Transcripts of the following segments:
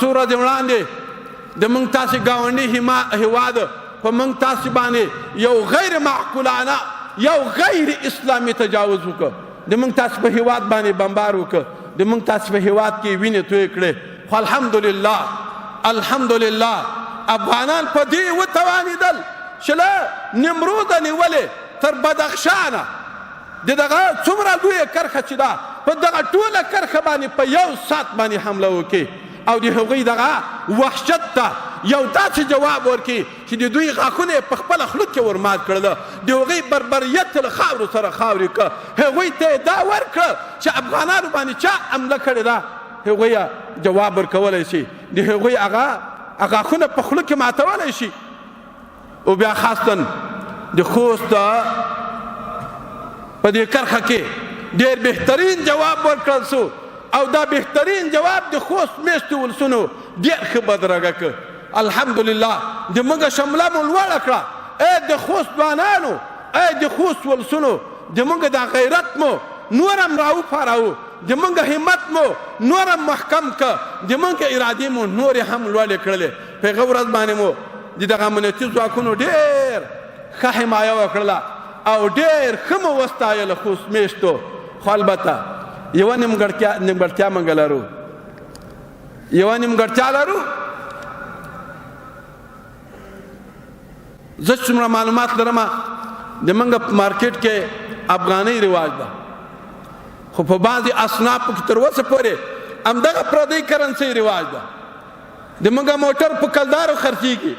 څو ورځې وړاندې د موږ تاسې ګاونډي هیواد په موږ تاسې باندې یو غیر معقولانه، یو غیر اسلامي تجاوز وکړ. د موږ تاسې په هیواد باندې بمبار وکړ، د موږ تاسې په هیواد کې وینې توی کړې. خو الحمدلله، الحمدلله افغانان په دې وتوانېدل چې له نمروده نیولې تر بدخشانه د دغه څومره لویه کرښه چې ده، په دغه ټوله کرښه باندې په یو ساعت باندې حمله وکړي او د هغوی دغه وحشت ته یو داسې جواب ورکړي چې د دوی غاښونه یې په خپله خوله کې ورمات کړل، د هغوی بربریت له خاورو سره خاورې کړ. هغوی ته یې دا ورکړه چې افغانانو باندې چا حمله کړې ده، هغوی جواب ورکولی شي، د هغوی هغه غاښونه په خوله کې ماتولی شي. او بیا خاصتا د خوست په دې کرښه کې ډېر بهترین جواب ورکړل سو او دا بهترین جواب د خوست میشتو ولسونو ډېر ښه بدرګه کړ. الحمدلله د موږ شمله مو لوړه کړه. ای د خوست ځوانانو، ای د خوست ولسونو، د موږ دا غیرت مو نور هم راوپاراوه، د موږ همت مو نور هم محکم کړ، د موږ ارادې مو نورې هم لوړې کړلې. په هغه ورځ باندې مو د دغه امنیتي ځواکونو ډېر ښه حمایه وکړله او ډېر ښه مو وستایل خوست میشتو. خو البته یوه نیمګړتیا موږ لرو، یوه نیمګړتیا لرو. زه څومره معلومات لرم، د موږ په مارکیټ کې افغانۍ رواج ده، خو په بعضې اصنافو کې تر اوسه پورې همدغه پردۍ کرنسۍ رواج ده. د موږ موټر په کلدارو خرڅیږي،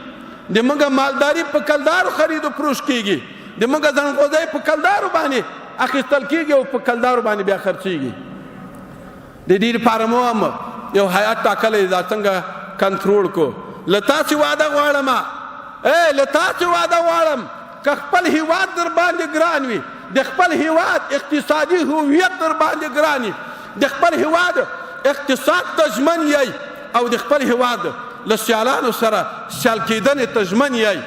د موږ مالداري په کلدارو خرید او فروش کیږي، د موږ ځنغوزی په کلدارو باندې اخیستل کیږي او په کلدارو باندې بیا خرڅیږي. د دې لپاره مو هم یو هیئت ټاکلی، دا څنګه کنټرول کو. له تاسې وعده غواړم، ای له تاسې وعده غواړم، که خپل هیواد در باندې ګران وي، د خپل هیواد اقتصادي هویت در باندې ګران وي، د خپل هیواد اقتصاد ته ژمن یئ او د خپل هیواد له سیالانو سره سیال کېدنې ته ژمن یئ،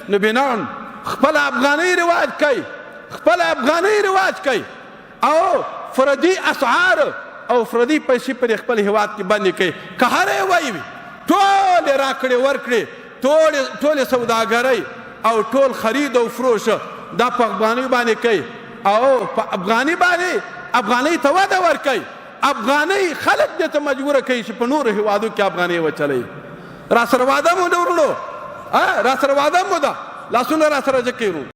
نو بناً خپل افغانۍ رواج کوئ، خپل افغانۍ رواج کوئ او فردي اسعار او فردي پیسې پر خپل هیواد کې بندې کړئ. که هر یوه وي، ټولې راکړې ورکړې، ټولې سوداګرۍ او ټول خرید او فروش دا په افغانۍ باندې کوي او په افغاني باندې افغانۍ ته وده ورکوي. افغانۍ خلک دې ته مجبوره کوي چې په نورو هیوادو کې افغانۍ وچلوي. را سره وعده مو ده وروڼو، را سره وعده مو ده، لاسونه را سره جکې وروڼو.